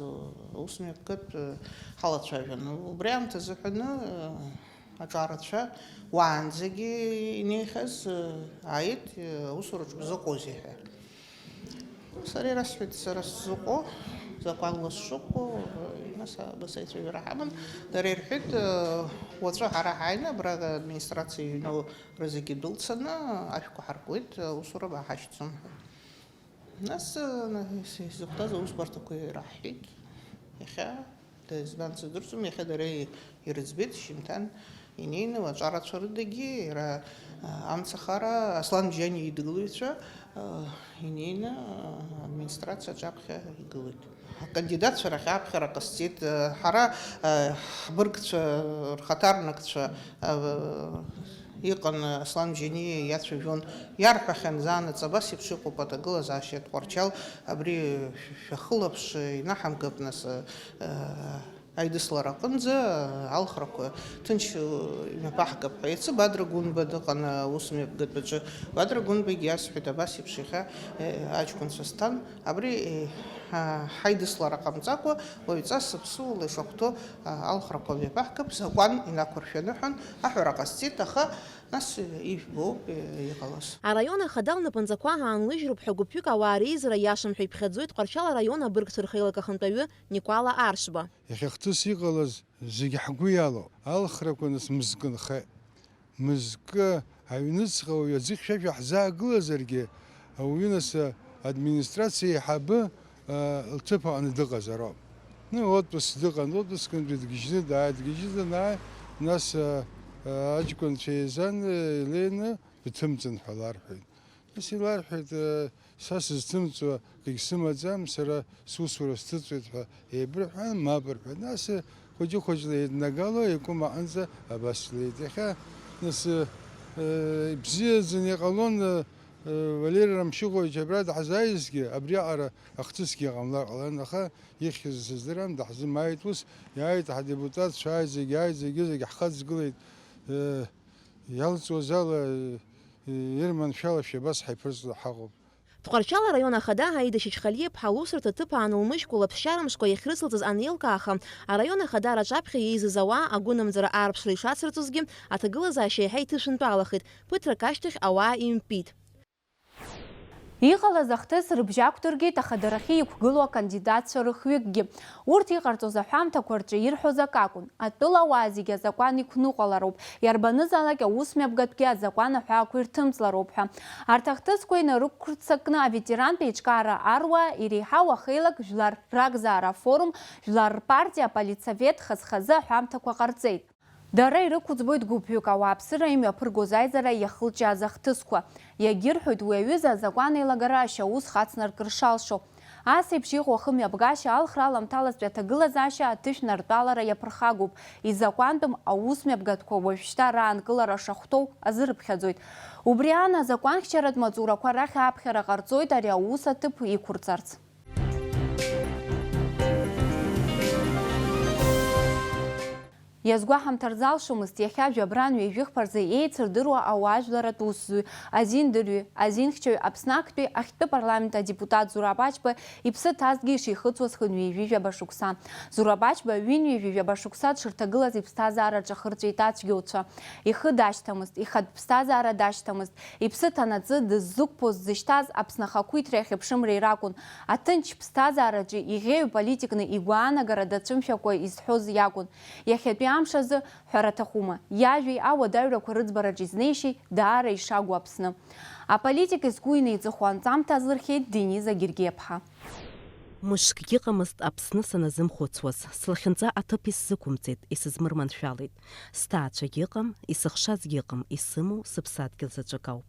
аусмҩаԥгатә, э, ҳалацәажәон. Убри аамҭазы ҳәаны, э, аҿарацәа уаанӡагьы инеихьаз, э, ааит, э, аусураҿ бзыҟоузеи ҳәа. Сара ирасҳәеит, сара сзыҟоу, закәанла сшыҟоу, нас абас аицәажәара ҳаман. Дара ирҳәеит, уаҵәы ҳара ҳааины, абра администрациа иҩноу рызегьы дәылцаны, ашәқәа ҳаркуеит, аусура бааҳашьҭӡом ҳәа. Нас, нас изыхәҭаз аусбарҭақәа ираҳҳәеит. Иахьа Избан сыздырӡом, иахьа дара ирыӡбеит, шьымҭан инеины, аҿарацәа рыдагьы, иара, а, амцахара, Аслан Бжьаниа идгылаҩцәа, а, инеины, а, администрациа аҿаԥхьа игылеит. Акандидатцәа рахь аԥхьара ҟасҵеит, а, ҳара, а, ҳбыргцәа, рхаҭарнакцәа, а, Иҟан, Аслан Бжьаниа иацәажәон, иарҳәахьан, заанаҵ абас еиԥш иҟоуп аҭагылазаашьа Тҟәарчал, абри шәахылаԥш, инаҳамгап, нас, э, аидыслара аҟынӡа, алхрақәа ҭынч, э, имҩаԥаҳгап ҳәа. Иацы Бадра Гәынба дыҟан, аусмҩаԥгатәаҿы. Бадра Гәынбагьы иасҳәеит, абас еиԥш иахьа, э, аҷкәынцәа сҭан, абри, э, ҳа-, ҳаидыслара ҟамҵакәа, уаҩҵас аԥсуала ишахәҭоу, а, алхрақәа мҩаԥаҳгап, закәан инақәыршәаны ҳәа аҳәара ҟасҵеит, аха Нас ижәбоуп иҟалаз. Араион ахада лнапынҵақәа аанлыжьроуп ҳәа гәыԥҩык ауаа реизара иашам ҳәа иԥхьаӡоит Тҟәарчал араион абыргцәа рхеилак ахантәаҩы Никәала Аршба. Иахьа хҭыс иҟалаз зегьы ҳгәы иалоуп. Алхрақәа нас мызкы нхеит. Мызкы аҩныҵҟа уаҩы аӡы хьшәашәа ҳзаагылазаргьы, ауаҩы нас администрациа еиҳабы лҭыԥ аҟны дыҟазароуп. Ну, отпуск дыҟан, отпускынтәи дгьежьны дааит, дгьежьны данааи, нас, а, а, аҷкәынцәа еизан, а, илеины, бҭымҵын ҳәа ларҳәеит. Нас иларҳәеит, а, са сызҭымҵуа акгьы сымаӡам, сара сусура сҭыҵуеит ҳәа еибырҳәан, мап рҳәеит. Нас, а, хәыҷы-хәыҷла еиднагало, икәым аҟынӡа абас длеит. Иахьа, нас, а, а, ибзиаӡаны иҟалон, а, Валери Рамшьыхәович абра даҳзааизгьы, абриаҟара ахҭысгьы ҟамлар ҟаларын, аха ихьыз сыздырам, даҳзымааит ус, иааит ҳадепутатцәа, ааит зегь, ааит зегьы, зегь ҳхаҵгылеит, э, иалҵуаз ала, э, ирманшәалашәа абас ҳаиԥырҵуа ҳаҟоуп. Тҟәарчал араион ахада Аида Чачхалиаԥҳа лусурҭа ҭыԥ аанылмыжькәа лаԥсшьара мшқәа иахьрыцылҵаз анеилкаа, араион ахада раҿаԥхьа еизыз ауаа агәынамӡара аарԥшра ишацырҵозгьы, аҭагылазаашьа еиҳа иҭышәынтәалахеит, ԥыҭрак ашьҭахь ауаа импит. Иҟалаз ахҭыс рыбжьақәдыргеит ахадарахьы иқәгылоу акандидатцәа рыхҩыкгьы. Урҭ иҟарҵоз аҳәамҭақәа рҿы ирҳәоз акакәын, атәылауаа зегьы азакәан иқәныҟәалароуп, иарбанызаалак аусмҩаԥгатәгьы азакәан аҳәаақәа ирҭымҵлароуп ҳәа. Арҭ ахҭысқәа инарықәырццакны аветерантә еиҿкаара аруаа иреиҳау ахеилак жәлар ракзаара афорум, жәлар рпартиа аполитсовет хаз-хазы аҳәамҭақәа ҟарҵеит. Дара ирықәӡбоит гәыԥҩык ауааԥсыра имҩаԥыргоз аизара иахылҿиааз ахҭысқәа. Иагьырҳәоит уи аҩыза азакәан еилагара ашьаус хацнаркыр шалшо. Ас еиԥш иҟоу ахымҩаԥгашьа алхра аламҭалазтәи аҭагылазаашьа аҭышәнартәалара иаԥырхагоуп, изакәантәым аусмҩаԥгатәқәа уажәшьҭа раанкылара шахәҭоу азырыԥхьаӡоит. Убри аан азакәанхьчаратә маҵурақәа рахь аԥхьара ҟарҵоит ари аус аҭыԥ иқәырҵарц. Иазгәаҳамҭар залшомызт иахьа жәабран ҩажәихԥа рзы еицырдыруа ауаажәларатә усзуҩ, азиндырҩы, азинхьчаҩ, Аԥсны актәи ахьтәы парламент адепутат Зураб Ачба иԥсы ҭазҭгьы ишихыҵуаз хынҩажәижәаба шықәса. Зураб Ачба ҩынҩажәижәаба шықәса дшырҭагылаз иԥсҭазаараҿы ахырҵәеит ацәгьауцәа. Ихы дашьҭамызт, ихатә ԥсҭазаара дашьҭамызт, иԥсы ҭанаҵы дыззықәԥоз, дзышьҭаз Аԥсны ахақәиҭреи ахьыԥшымреи ракәын. Аҭынч ԥсҭазаараҿы иӷьеҩ политикны игәаанагара дацәымшәакәа изҳәоз иакәын. Иахьатәи амш азы, ҳәара аҭахума, иажәеи ауадаҩрақәа рыӡбараҿ изнеишьеи даара ишагу Аԥсны. Аполитик изгәы инеиҵыху анҵамҭа азлырхиеит Дениза Гергиаԥҳа. Мышкгьы ыҟамызт Аԥсны саназымхәыцуаз, слахьынҵа аҭыԥ исзықәымҵеит, исызмырманшәалеит. Сҭаацәагьы ыҟам, исыхшазгьы ыҟам, исымоу сыԥсадгьыл заҵәык ауп.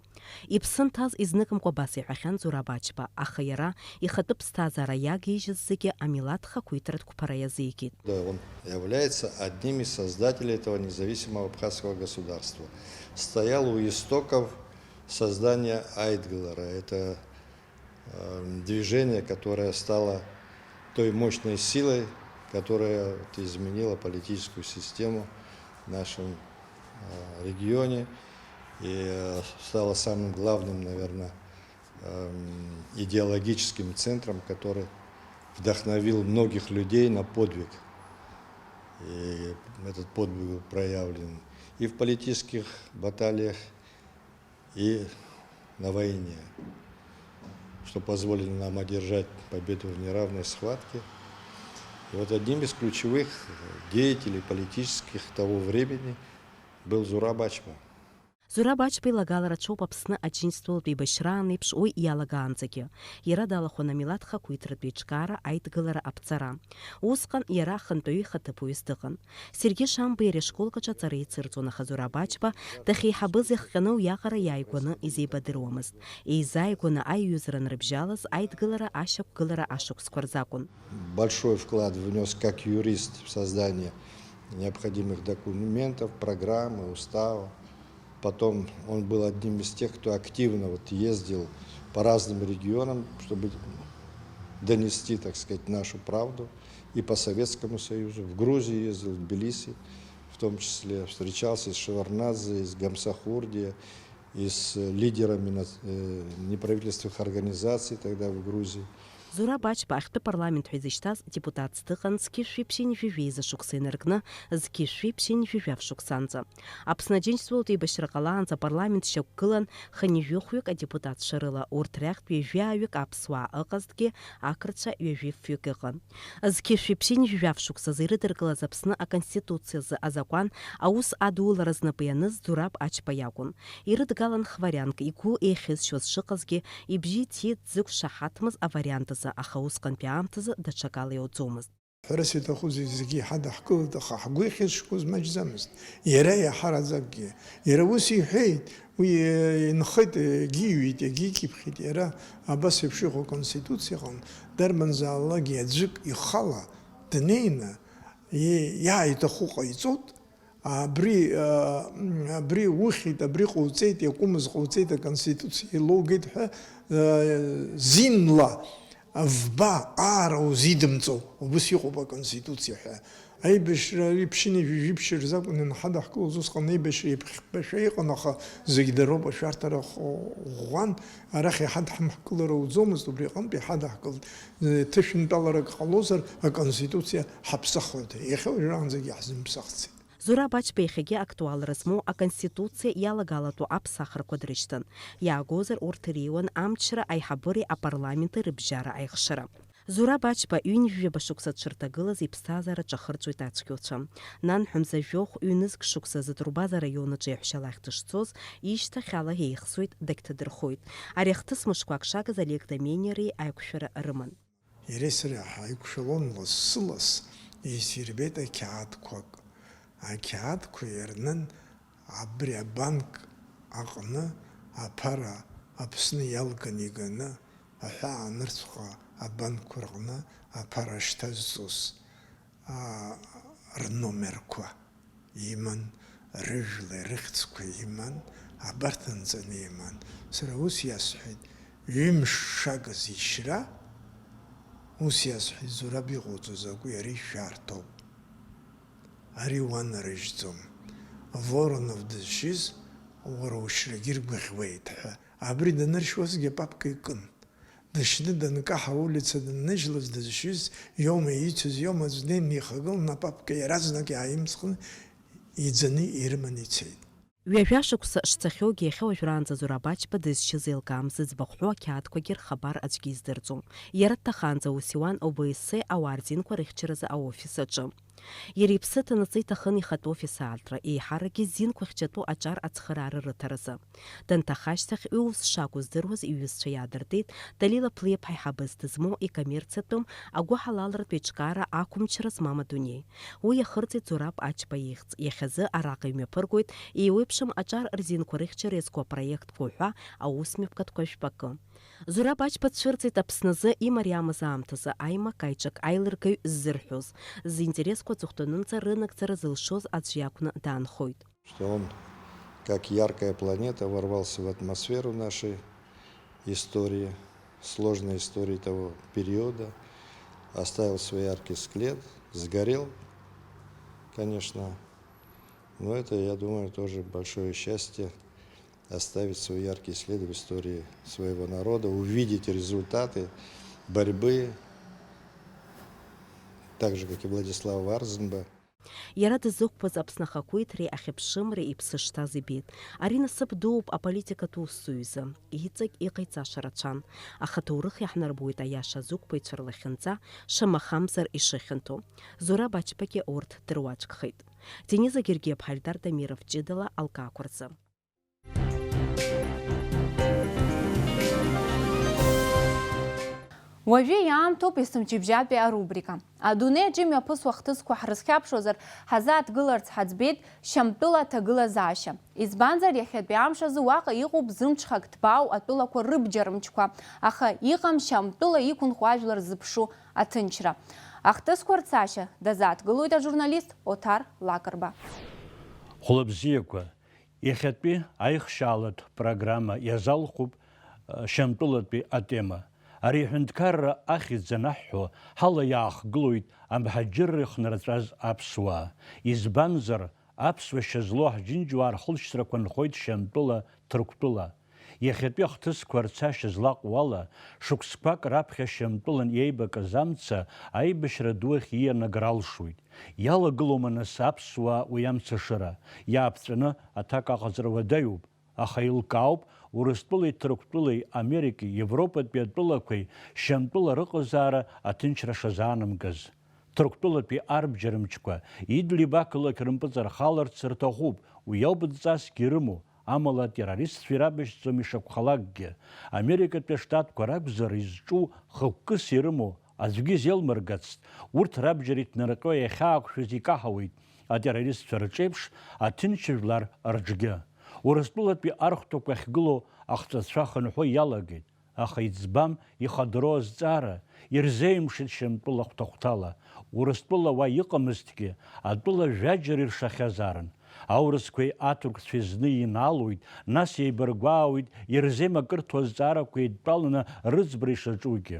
Иԥсы нҭаз изныкымкәа абас иҳәахьан Зураб Ачба, аха иара ихатәы ԥсҭазаара иагижьыз зегьы амилаҭ хақәиҭратә қәԥара иазикит. Да, он является одним из создателей этого независимого абхазского государства. Стоял у истоков создания Айтгылара. Это, э, движение, которое стало той мощной силой, которая вот изменила политическую систему в нашем, э, регионе и, э, стала самым главным, наверное, эм, идеологическим центром, который вдохновил многих людей на подвиг. И этот подвиг был проявлен и в политических баталиях, и на войне, что позволило нам одержать победу в неравной схватке. И вот одним из ключевых деятелей политических того времени был Зураб Ачба. Зураб Ачба илагала рацәоуп Аԥсны Аџьынџьтәылатә еибашьраан еиԥш уи иалагаанӡагьы. Иара далахәын амилаҭ хақәиҭратә еиҿкаара аидгылара аԥҵара. Усҟан иара ахантәаҩы ихаҭыԥуаҩыс дыҟан. Сергеи Шамба иара ишколк аҿы аҵара еицырҵон, аха Зураб Ачба дахьеиҳабыз иахҟьаны уиаҟара иааигәаны изеибадыруамызт. Еизааигәаны аиҩызара анрыбжьалаз, аидгылара ашьақәгылара ашықәсқәа рзакәын. Большой вклад внёс как юрист в создание необходимых документов, программы, устава. Потом он был одним из тех, кто активно вот ездил по разным регионам, чтобы донести, так сказать, нашу правду и по Советскому Союзу. В Грузию ездил, в Тбилиси в том числе. Встречался и с Шеварднадзе, и с Гамсахурдия, и с лидерами нац-, э, неправительственных организаций тогда в Грузии. Зураб Ачба ахьтәы парламент ҳәа изышьҭаз депутатс дыҟан зқьи жәшәи ԥшьынҩажәи жәеиза шықәса инаркны зқьи жәшәи ԥшьынҩажәи жәаф шықәсанӡа. Аԥсны Аџьынџьтәылатә еибашьра ҟалаанӡа апарламент шьақәгылан, хынҩажәи хәҩык адепутатцәа рыла, урҭ рахьтә ҩажәи ааҩык аԥсуаа ыҟазҭгьы, ақырҭцәа ҩажәи фҩык ыҟан. Зқьи жәшәи ԥшьынҩажәи жәаф шықәсазы ирыдыркылаз Аԥсны Аконституциазы азакәан аус адулара знапы ианыз Зураб Ачба иакәын. Ирыдгалан хварианк, игәы еихьызшьуаз шыҟазгьы, ибжьы иҭиит дзықәшаҳаҭмыз авариант азы, аха усҟантәи аамҭазы даҽакала иауӡомызт. Ҳәарас иаҭахузеи, зегьы иҳадаҳкылеит, аха ҳгәы иахьызшьқәоз маҷӡамызт. Иара иаҳараӡакгьы. Иара ус иҳәеит, уи, э, инхеит, егьиҩит, егьикьыԥхьит. Иара абас еиԥш иҟоу аконституциа аҟны дарбанзаалакгьы аӡәык ихала днеины, и-, иааиҭаху ҟаиҵоит. Абри, а, абри ухьит, абри ҟауҵеит, иакәымыз ҟауҵеит, аконституциа илоугеит ҳәа, а, зинла вба аара узидымҵо, убыс иҟоуп аконституциа ҳәа. Аибашьра ари ԥшьынҩажәи жәиԥшь рзакәын ианҳадаҳкылоз, усҟан аибашьра еиԥхьбашәа иҟан, аха зегь дароуп, ашәарҭара ӷ-, ӷәӷәан, арахь иҳадҳамкылар ауӡомызт, убри аҟынтә иҳадаҳкылт. Ҭышәынтәаларак ҟалозар, аконституциа ҳаԥсахуеит, иахьа уажәраанӡагьы иаҳзымԥсахӡеит. Зураб Ачба иахьагьы актуалра змоу аконституциа иалагалатәу аԥсахрақәа дрышьҭан. Иаагозар, урҭ иреиуан амчра, аиҳабыреи апарламенти рыбжьара аихшара. Зураб Ачба ҩынҩажәаба шықәса дшырҭагылаз иԥсҭазаара ҿахырҵәоит ацәгьоуцәа. Нанҳәа мза жәохә ҩнызқь шықәса азы Ҭырбаз араион аҿы иаҳәшьа лахь дышцоз, ишьҭахьала еихсуеит, дагьҭадырхоит. Ари ахҭыс мышқәак шагыз Олег Домениари аиқәшәара рыман. Иареи сареи ҳаиқәшәалон лассы-ласс, еисирбеит ақьаадқәак. Ақьаадқәа ирнын абри абанк аҟны аԥара Аԥсны иалган иганы, аҳәаа анырцәҟа абанкқәа рҟны аԥара шьҭазҵоз, аа, рномерқәа иман, рыжәлеи рыхьӡқәа иман, абарҭ анҵаны иман. Сара ус иасҳәеит, ҩымш шагыз ишьра, ус иасҳәеит, Зураб иҟауҵо закәи, ари шәарҭоуп. Ари уанарыжьӡом. Воронов дызшьыз, уара ушьрагьы иргәаӷьуеит ҳәа. Абри даныршьуазгьы апапка икын. Дышьны данкаҳа аулица данныжьлаз дызшьыз иоума, ицыз иоума, аӡә днеины ихагылан апапка иаразнак иааимҵхын, иӡаны ирыманы ицеит. Ҩажәа шықәса шцахьоугьы, иахьа уажәраанӡа Зураб Ачба дызшьыз еилкаам, зыӡбахә ҳәоу ақьаадқәагьы рхабар аӡәгьы издырӡом. Иара дҭахаанӡа аус иуан О Б С С ауаа рзинқәа рыхьчаразы аофис аҿы. Иара иԥсы ҭанаҵы иҭахын ихатә офис аартра, еиҳаракгьы зинқәа хьчатәу аҿар ацхыраара рыҭаразы. Данҭаха ашьҭахь, иус шакәу здыруаз иҩызцәа иаадыртит, Далила Ԥлиаԥ ҳаиҳабыс дызмоу икоммерциатәым, агәыҳалалратә еиҿкаара ақәымчра змам адунеи. Уи иахырҵеит Зураб Ачба ихьӡ, иахьазы араҟа имҩаԥыргоит еиуеиԥшым аҿар рзинқәа рыхьчара иазку апроектқәа уҳәа аусмҩаԥгатәқәа жәпакы. Зураб Ачба дцәырҵит Аԥсназы имариамыз аамҭазы аимак аиҿак аилыргаҩ ззырҳәоз, зинтересқәа аҵыхәтәанынӡа рынагӡара зылшоз аӡә иакәны даанхоит. Что он, как яркая планета, ворвался в атмосферу нашей истории, сложной истории того периода, оставил свой яркий след, сгорел, конечно. Но это, я думаю, тоже большое счастье оставить свой яркий след в истории своего народа, увидеть результаты борьбы, так же, как и Владислава Варзенба. Иара дызықәԥаз Аԥсны ахақәиҭреи ахьыԥшымреи иԥсы шҭаз ибеит. Ари насыԥ дууп аполитикатә усзуҩ изы. Иҵегь иҟаиҵаша рацәан. Аха аҭоурых иаҳнарбоит аиаша азықәԥаҩцәа рлахьынҵа, шамахамзар ишыхьанҭоу. Зураб Ачбагьы урҭ дыруаӡәкхеит. Дениза Гергиаԥҳа, Ельдар Дамиров ҷыдала алкаақәа рзы. Уажәы иаамҭоуп есымчыбжьатәи арубрика. Адунеи аҿы имҩаԥысуа ахҭысқәа ҳрызхьаԥшуазар, ҳазааҭгыларц ҳаӡбеит Шьамтәыла аҭагылазаашьа. Избанзар, иахьатәи амш азы уаҟа иҟоуп зымҽхак ҭбаау атәылақәа рыбџьармчқәа, аха иҟам Шьамтәыла иқәынхо ажәлар зыԥшу аҭынчра. Ахҭысқәа рцашьа дазааҭгылоит ажурналист Оҭар Лакрба. Хәлыбзиақәа, иахьатәи аихшьаалатә программа иазалхуп, э, Шьамтәылатәи атема. Ари аҳәынҭқарра ахьӡ анаҳҳәо, ҳала иаахгылоит амҳаџьырра ихнарҵәаз аԥсуаа. Избанзар, аԥсуа шьа злоу ҳџьынџьуаа рхылҵшьҭрақәа нхоит Шьамтәыла, Ҭырқәтәыла. Иахьатәи ахҭысқәа рцашьа злаҟоу ала, шықәсқәак раԥхьа Шьамтәылан иеибакыз амца аибашьра ду ахь иианагар алшоит. Иалагылоума, нас, аԥсуаа уи амцашыра? Иааԥҵәаны аҭак аҟаҵара уадаҩуп, аха еилкаауп Урыстәылеи Ҭырқәтәылеи, Америкеи, Европатәи атәылақәеи Шьамтәыла рыҟазаара аҭынчра шазаанамгаз. Ҭырқәтәылатәи арбџьармчқәа Идлиб ақалақь рымпыҵархаларц рҭахуп, уи ауп дҵасгьы ирымоу, амала атеррористцәа ирабашьӡом ишакәхалакгьы. Америкатәи Штатқәа ракәзар, изҿу хықәкыс ирымоу аӡәгьы изеилмыргацт, урҭ рабџьар иҭнарҟьо иахьаақәшәаз икаҳауеит атеррористцәа рҿеиԥш аҭынч жәлар рҿгьы. Урыстәылатәи архәҭақәа ахьгылоу ахҵәацәа хынҳәо иалагеит. Аха иӡбам ихадароу азҵаара, ирзеиҩымшеит Шьамтәыла хәҭа-хәҭала. Урыстәыла уа иҟамызҭгьы, атәыла жәаџьара иршахьазаарын. Аурысқәеи аҭырқәцәеи зны инаалоит, нас еибаргәаауеит, ирзеимакырҭоу азҵаарақәа еидтәаланы рыӡбара ишаҿугьы.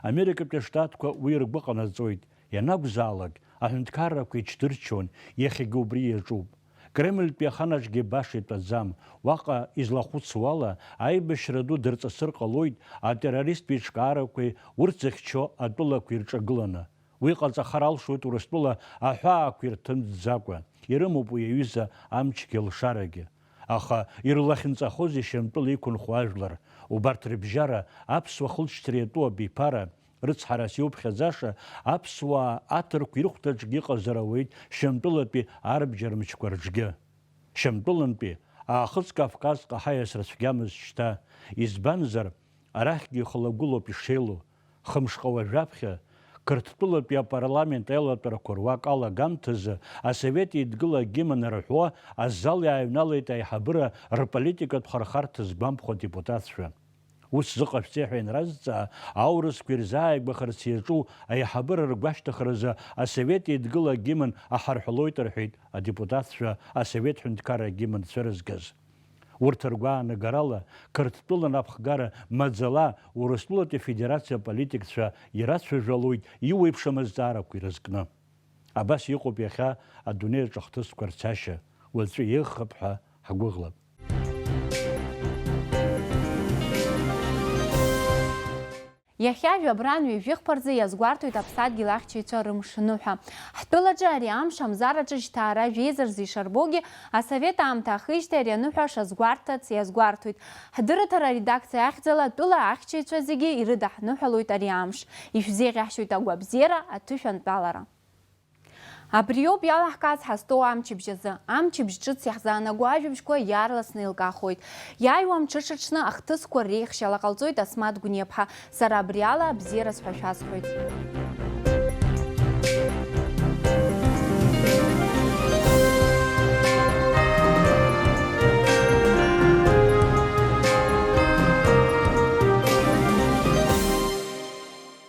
Америкатәи Штатқәа уи ргәы ҟанаҵоит, ианакәзаалак, аҳәынҭқаррақәа иҽдырчон, иахьагьы убри иаҿуп. Кремльтәи аханаҿгьы баша итәаӡам, уаҟа излахәыцуа ала, аибашьра ду дырҵысыр ҟалоит атеррористтә еиҿкаарақәеи урҭ зыхьчо атәылақәеи рҿагыланы. Уи ҟаҵахар алшоит Урыстәыла аҳәаақәа ирҭымҵӡакәа, ирымоуп уи аҩыза амчгьы алшарагьы. Аха ирлахьынҵахозеи Шьамтәыла иқәынхо ажәлар? Убарҭ рыбжьара аԥсуа хылҵшьҭра иатәу абиԥара, рыцҳарас иуԥхьаӡаша аԥсуаа аҭырқә ирыхәҭаҿгьы иҟазар ауеит Шьамтәылатәи арбџьармчқәа рҿгьы. Шьамтәылантәи Аахыҵ Кавказҟа ҳаиасра цәгьамызт шьҭа, избанзар, арахьгьы ихалагәылоуп ишеилоу. Хымшҟа уажәаԥхьа Қырҭтәылатәи апарламент аилатәарақәа руак алагамҭазы Асовет Еидгыла агимн рҳәо азал иааҩналеит аиҳабыра рполитикатә хырхарҭа згәамԥхо адепутатцәа. Ус зыҟашәҵеи ҳәа ианразҵаа, аурысқәа ирзааигәахарц иаҿу аиҳабыра ргәашьҭыхразы Асовет Еидгыла агимн аҳарҳәалоит рҳәеит адепутатцәа Асовет ҳәынҭқарра агимн цәырызгаз. Урҭ ргәаанагарала, Қырҭтәыла напхгара маӡала Урыстәылатәи Афедерациа аполитикцәа ирацәажәалоит иуеиԥшым азҵаарақәа ирызкны. Абас иҟоуп иахьа адунеи аҿы ахҭысқәа рцашьа, уаҵәы еиӷьхап ҳәа ҳгәыӷлап. Иахьа жәабран ҩажәихԥа рзы иазгәарҭоит Аԥсадгьыл ахьчаҩцәа рымш ныҳәа. Ҳтәылаҿы ари амш Амзараҿы жьҭаара жәеиза рзы ишарбогьы, асовет аамҭа ахижьҭеи ари аныҳәа шазгәарҭац иазгәарҭоит. Ҳдырраҭара аредакциа ахьӡала атәыла ахьчаҩцәа зегьы ирыдаҳныҳәалоит ари амш. Ишәзеиӷьаҳшьоит агәабзиара, аҭышәантәалара. Абриоуп иалаҳкааз ҳазҭоу амчыбжь азы. Амчыбжь ҿыц иаҳзаанаго ажәабжьқәа иаарласны еилкаахоит. Иааиуа амҽыҽаҽны ахҭысқәа реихшьала ҟалҵоит Асмаҭ Гәниаԥҳа. Сара абри ала абзиараз ҳәа шәасҳәоит.